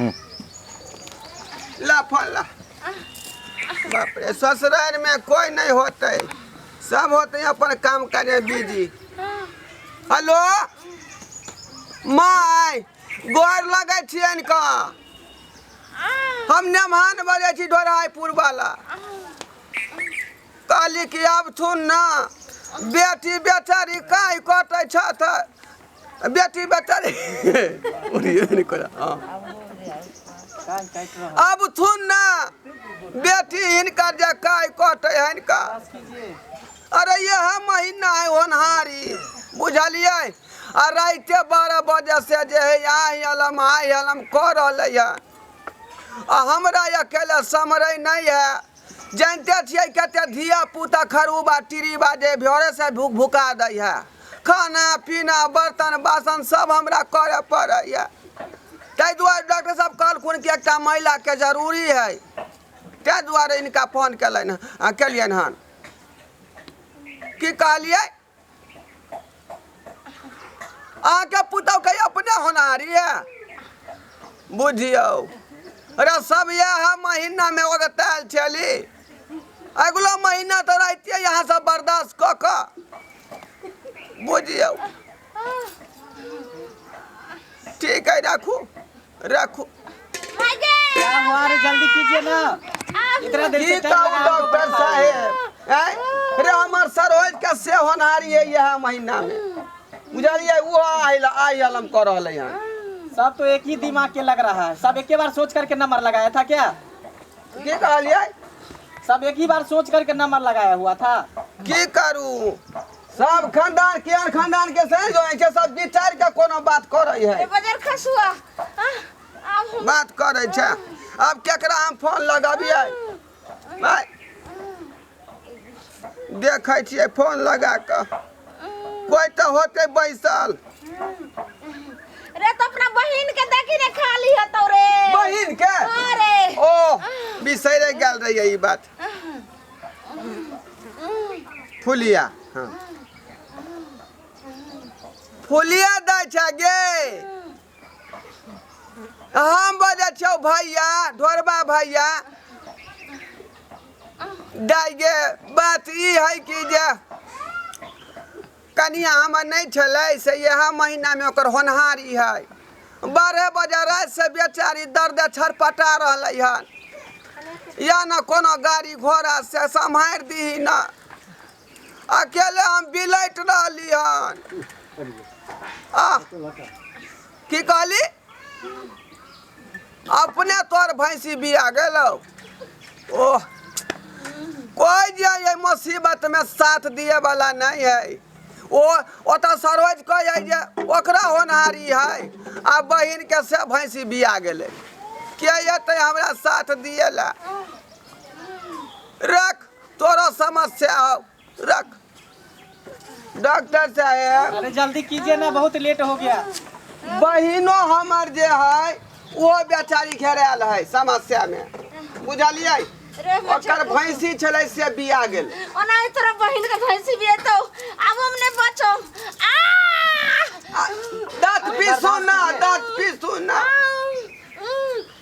ला फोन ला। बाप रे, ससुराल में कोई नहीं होते, सब होते हैं अपन काम करे बिजी। हेलो my, गोर लगे छियनि का? हम नेमहान बजै छी, ढोराइपुर वाला। कहली कि आब थुन ना, बेटी बेचारी काहि कटै छथि, बेटी बेचारी उड़िए नहि करा। हँ, आब थुन ना, बेटी हिनकर जे काहि कटै हिनका। अरे यह महीना है होनहारी, बुझलियै? आ राइते 12 बजे से जे है आइ अलम आइ अलम कऽ रहलै हन, आ हमरा अकेले सम्हरै नहि है। जानते छियै कते धिया पुता खरूबा टिरीबा जे भोरे से भूख भुका दै है। खाना पीना बर्तन बासन सब हमरा करे पड़ैया। ताहि दुआरे डॉक्टर साहब कहलखुन कि एकटा महिलाके जरूरी है, ताहि दुआरे इनका फोन केलनि हँ, केलियनि हन। की कहलियै? अहाँके पुतहु के अपने होनहारी है, बुझियौ। अरे सब इएह महीनामे ओगतायल छली, अगिलो महीना तऽ रहितियै यहाँ सब बर्दाश्त कऽ कऽ, बुझियौ। ठीक है, राखू राखू। क्या हुआ रे? जल्दी कीजिए ना, इतना देर की से टाइम कहू लगा हमको डॉक्टर बैठा। साहेब, आँय? रे हमर सरोज के से होनहारी है यह महीना में, बुझलियै? वो आयल आयल हम कऽ रहलै हन। सब तो एक ही दिमाग के लग रहा है, सब एक ही बार सोच करके नंबर लगाया था क्या? की कहलियै? सब एक ही बार सोच करके नंबर लगाया हुआ था। की करू, सब खानदान के आन खानदान के से जो छै सब विचार के कोनो बात करै है। बजर खसुआ आब हम बात करै छै। आब केकरा हम फोन लगाबियै भाइ? देखै छियै फोन लगा कऽ, कोइ तऽ होतै बैसल। रे तो अपना बहिन के देखी ने, खाली हतौ रे। बहिन के? हाँ रे। ओ बिसैरे गेल रहियै ई बात। फुलिया, हाँ, फुलिया दै छै गे। हम बजै छियौ भैया, ढोरबा भैया। दाइ गे, बात ई है कि जे कनिया हमर नहि छलै से इएह महीनामे ओकर होनहारी है। 12 बजे रातिसँ बेचारी दर्द छरपटा रहलै हन, या न कोनो गाड़ी घोड़ा से सम्हारि दीही न, अकेले हम बिलटि रहली हन। आ की कहली? अपने तोर भैंसी बिया गेलौ। ओह, कोई जे ये मुसीबत में साथ दिए वाला नहीं है। ओ ओतऽ सरोज कहै जे ओकरा होनहारी है, आ बहिन के से भैंसी बिया गेलै, के एतै हमरा साथ दिए ला? रख, तोरो समस्या हो, रख डॉक्टर साहेब। अरे जल्दी कीजिए ना, बहुत लेट हो गया। बहिनो हमर जे है वो बेचारी घेरायल है समस्या में, बुझलियै? रे ओकर भैंसी छलै से बिया गेल। ओना तोरा बहिन के भैंसी बियेतौ, आब हम नहीं बचम। आ दाँत पीसू ना, दाँत पीसू ना।